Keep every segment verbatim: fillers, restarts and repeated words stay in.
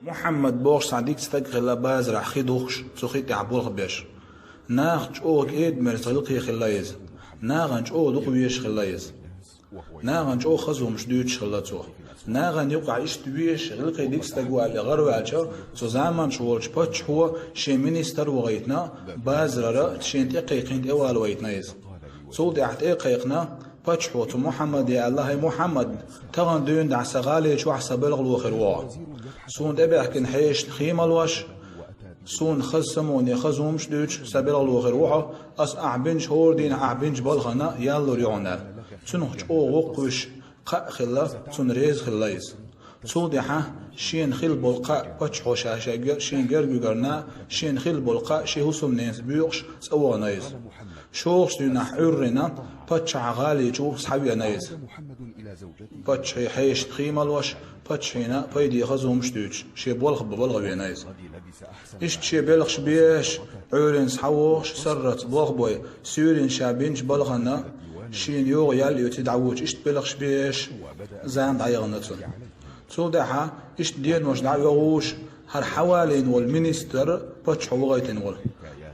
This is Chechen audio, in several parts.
Мухьаммад бохуш цхьа дика стаг хилла базарахь хи духуш, цу хи тӀехь болх беш. Нахаца чӀогӀа кӀеда-мерза гӀиллакхе хилла иза. Нахана чӀогӀа дукха везаш хилла иза. Нахана чӀогӀа хаза хӀумаш дуьйцуш хилла цо. Нахана юкъахь иштта везаш, гӀиллакхе дика стаг ву аьлла гӀараваьлча, цу заманахь волчу паччахьо шен министр вахийтина, базарара шена тӀекхайкхина тӀевала вахийтина иза. Цул тӀаьхьа тӀекхайкхина, паччахьо цу Мухьаммаде аьлла: «ХӀай Мухьаммад, тахана дуьйна дӀа сан гӀали чохь сан белхало хир ву хьо. Суна тӀебаьхкина хьешашна хи малош, суна хаза самане хаза хӀумаш дуьйцуш сан белхало хир ву хьо, ас ахь бинчу хӀора дийнахь ахь бинчу балхана яллур ю хьуна», — аьлла. Цунах чӀогӀа воккхавеш кхаъ хилла, цунна реза хилла иза. Цул тӀаьхьа шена хилла болу кхаъ паччахьо ша, ша гер-, шен герга вигарна, шена хилла болу кхаъ шен хӀусамненца боькъуш цӀа вахана иза. ШолгӀачу дийнахь Ӏуьйранна паччахьан гӀали чу схьавеана иза. Паччахье хьешашна хи малош, паччахьна пайде хаза хӀумаш дуьйцуш, шен болх бан балха веана иза. Иштта шен белхаш беш, Ӏуьйранна схьавогӀуш, сарралц болх бой, суьйранна ша бинчу балхана шена йогӀу ял оьций дӀавоьдуш, иштта белхаш беш, зама дӀаяхана цунна. Цул тӀаьхьа иштта денош дӀа а йогӀуш, хӀара схьавалийна волу министр паччахьо вахийтина волу.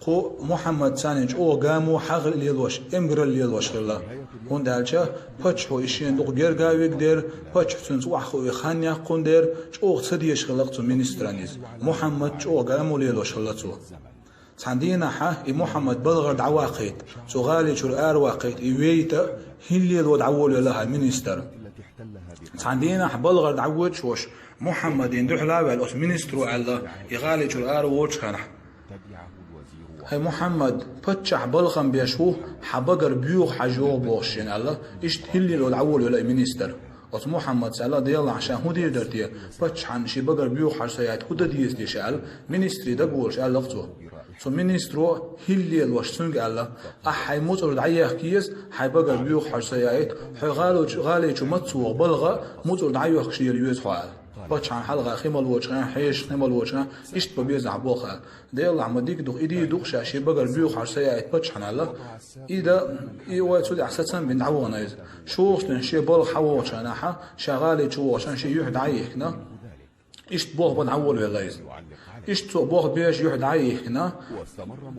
Кху Мухьаммадца чӀогӀа гамо хьагӀ лелош, эмгаралла лелош хилла. ХӀунда аьлча паччахьо и шена дукха герга а вигадера, паччахьо цуьнца охьахуу хан яккхун дера, чӀогӀа ца дезаш хилла-кх цу министран иза. Мухьаммад чӀогӀа гамо лелош хилла цо. Цхьана дийнахьа и Мухьаммад балхара дӀаваккхийта, цу гӀали чуьра араваккхийта, и вейта, хӀилла лело дӀаволавелла хӀара министр. Цхьана дийнахьа балхара дӀавоьдуш волуш, Мухьаммадна дуьхьал а ваьлла, оцу министро аьлла, и гӀали чуьра араволучу хенахь: «ХӀай Мухьаммад, паччахь балхам беш ву, хьан багара боьха хьожа йогӀу бохуш шена», — аьлла, иштта хӀилла лело дӀаволавелла и министр. Оцу Мухьаммадс аьлла: «Делахь, ша хӀун дийр дара те? Паччахьна шен багара боьха хьожа ца яийта хӀун дан деза те ша?» — аьлла, министре дагаволуш аьлла-кх цо. Цу министро хӀилла лелош цуьнга аьлла: «Ахь хьайн муцӀар дӀаехка еза, хьайн багара боьха хьожа ца яийта, хьо гӀали чу, гӀали чу маца вогӀу балха муцӀар дӀайохкуш лела еза хьо», — аьлла. Паччахьна хьалха хи малочу хенахь, хьешашна хи малочу хенахь, иштта бан беза ахь болх аьлла. «Делахь, ма дика ду-кх, и дийр ду-кх ша, шен багара боьха хьожа ца яийта паччахьна», — аьлла. И дан, и вай цу тӀехь сацам бина дӀавахана иза. ШолгӀачу дийнахь шен балха схьавогӀучу хенахьа, ша гӀали чу вогӀучу хенахь шен юьхь дӀа а йихкина, иштта болх бан дӀаволавелла иза. Иштта цо болх беш юьхь дӀа а йихкина,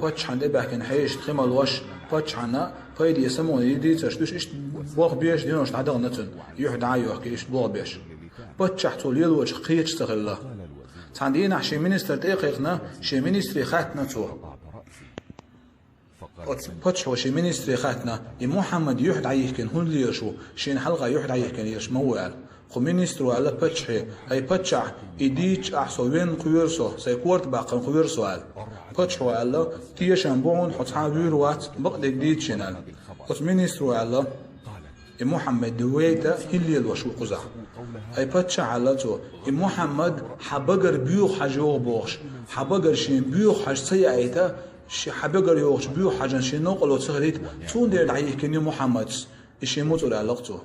паччахьна тӀебаьхкина хьешашна хи малош, паччахьна пайде самане дийцарш дуьйцуш, иштта болх беш денош дӀадахана цуьнан, юьхь дӀа а йохкий, иштта болх беш. Паччахь цо лелочух кхеташ ца хилла. Цхьана дийнахьа шен министр тӀе а кхайкхина, шен министре хаьттина цо. Оцу паччахьо шен министре хаьттина: «И Мухьаммад юьхь дӀайихкина хӀунда лелаш ву, шена хьалха юьхь дӀайихкина лелаш ма ву?» — аьлла. Кху министро аьлла паччахье: «ХӀай паччахь, и дийцча ахь со венна кхоьру со, сайн корта баккхина кхоьру со», — аьлла. Паччахьо аьлла: «Тешам бу хьуна, хьо цхьа а вуьйр вац, бакъдерг дийца шена», — аьлла. Оцу министро аьлла: «И Мухьаммад вейта хӀилла лелош ву кхузахь». «ХӀай паччахь, — аьлла цо, — и Мухьаммад хьан багара боьха хьожа йогӀу бохуш, хьан багара шен боьха хьожа ца яийта, ши-, хьан багара йогӀучу боьха хьожанна шен новкъарло ца хилийта, цундела дӀайихкина ю Мухьаммадс и шен муцӀар», — аьлла-кх цо.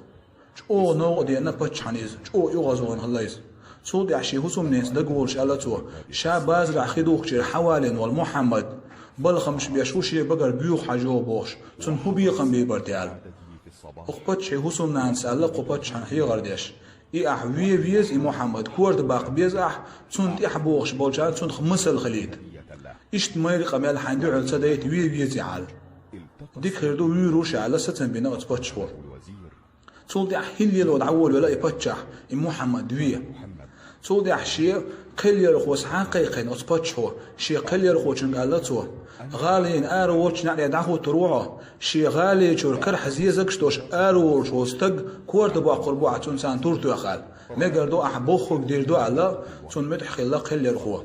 ЧӀогӀа новкъа деана паччахьна иза, чӀогӀа оьгӀазвахана хилла иза. Цул тӀаьхьа шен хӀусамненца дагаволуш аьлла цо: «Ша базарахь хи духкучуьра схьавалийна волу Мухьаммад балхамаш беш ву шен багара боьха хьожа йогӀу бохуш, цунна хӀун бекхам бийр бара те?» — аьлла. Оцу паччахье хӀусамнанас аьлла кху паччахьна хьехар деш: «И ахь вен веза, и Мухьаммад, корта баккха беза ахь, цунна тӀаьхьа богӀуш болчарна цунах масал хилийта. Иштта майра къамел хьайна дуьхьал ца дайта вен веза ахь», — аьлла. «Дика хир ду, вуьйр ву ша», — аьлла, сацам бина оцу паччахьо. Цул тӀаьхьа хӀилла лело дӀаволавелла и паччахь, и Мухьаммад вен. Цул тӀаьхьа шен кхеллархо схьа а кхайкхина оцу паччахьо, шен кхеллархочуьнга аьлла цо: «ГӀалина араволучу неӀаре дӀахӀуттур ву хьо, шен гӀали чуьра карахь зезагаш долуш араволуш волу стаг корта боккхур бу ахь цунна, царна тур тоьхна», — аьлла. «Мегар ду, ахь бохург дийр ду», — аьлла, цунна муьтӀахь хилла кхеллархо.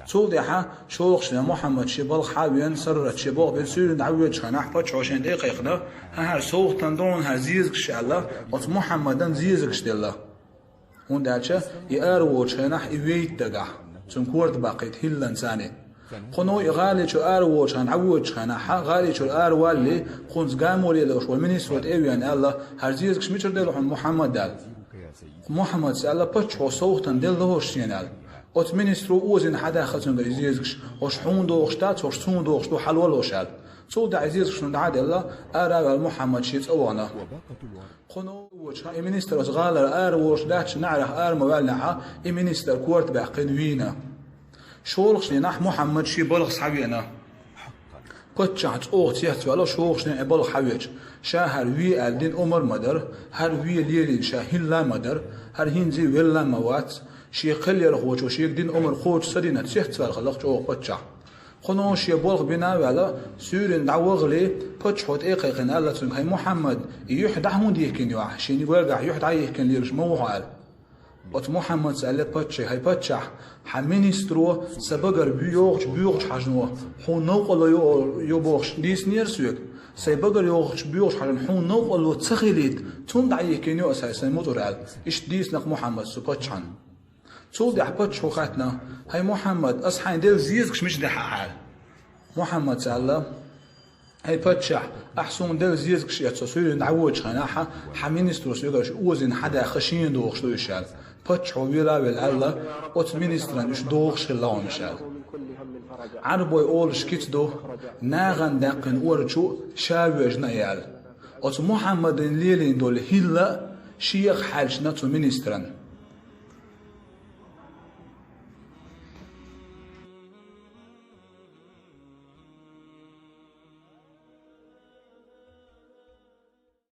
Цул тӀаьхьа шолгӀачу дийнахьа Мухьаммад шен балха схьавеана, сарралц шен болх бина суьйранна дӀавоьдучу хенахь паччахьо шен тӀе а кхайкхина: «ХӀан, хӀара совгӀатана ду хьуна хӀара зезагаш», — аьлла, оцу Мухьаммадна зезагаш делла. ХӀунда аьлча и араволучу хенахь и вейта дагахь, цунна корта баккхийта хӀилланца. Кхуьнан и гӀали чу араволучу хенахь, дӀавоьдучу хенахь, гӀали чуьра аравалале, кхунца гамо лелош волу министро тӀе а веана аьлла: «ХӀара зезагаш мичара делла хьуна, Мухьаммад?» — аьлла. Мухьаммадс аьлла: «Паччахьо совгӀатана делла хӀорш шена», — аьлла. Оцу министро озийна схьадаьхна цуьнгара и зезагаш: «ХӀорш хьуна догӀуш дац, хӀорш суна догӀуш ду, хьалол хӀорш», — аьлла. Цул тӀаьхьа зезагӀаш шуна дӀа а делла, ара а ваьлла Мухьаммад шен цӀа вахана. Кхуьно вочу хьан и министр оцу гӀалара ара волуш даьчча, наӀарах ара ма ваьллинехь, и министр корта баьккхина вийна. ШолгӀачу дийнахь Мухьаммад шен балха схьавеана. Паччахь чӀогӀа цецваьлла, шолгӀачу дийнахь и балха схьавеача, ша хӀара ве аьлла дина омра ма дара, хӀара ве лелийна ша хӀилла а ма дара, хӀара хӀинца а велла а ма вац, шен кхел ярхочо шега дина омра кхочуш ца дина цецваьлла хилла чӀогӀа паччахь. Кхуьно шен балха бина а ваьлла, суьйранна дӀавахале, паччахьо тӀе а кхайкхина аьлла цуьнга: «ХӀай Мухьаммад, и юьхь дӀа хӀунда йихкина ю ахь? Шен гӀоьргахь юьхь дӀа а йихкина лелаш ма ву хьо», аьлла. Оцу Мухьаммада аьлла паччахье: «ХӀай паччахь, хьан министро сан багара йогӀучу боьхачу хьажано хьуна новкъарло йо, йо бохуш дийцинера соьга. Сайн багара йогӀучу боьхачу хьажано хьуна новкъарло ца хилийта, цунна дӀа а йихкина ю аса хӀай сайн муцӀар», аьлла. Иштта дийцина-кх Мухьаммада цу паччахьна. Цул тӀаьхьа паччахьо хаьттина: «ХӀай Мухьаммад, аса хьайна делла зезагӀаш мича даьхьа ахьа?» Мухьаммада аьлла: «ХӀай паччахь, ахь суна делла зезагӀаш эцо суьйранна дӀавоьдучу хенахь, хьан министро соьгара уьш озийна схьадаьхна шена дохуш ду уьш», аьлла. Паччахьо вела а велла аьлла: «Оцу министрана уьш дохуш хилла хьуна уьш», аьлла. Ӏарбой олуш кица ду: «Нахана даьккхина ора чу ша воьжна а яьлла». Оцу Мухьаммадана лелийна долу хӀилла а шех хьаьлчана цу министран.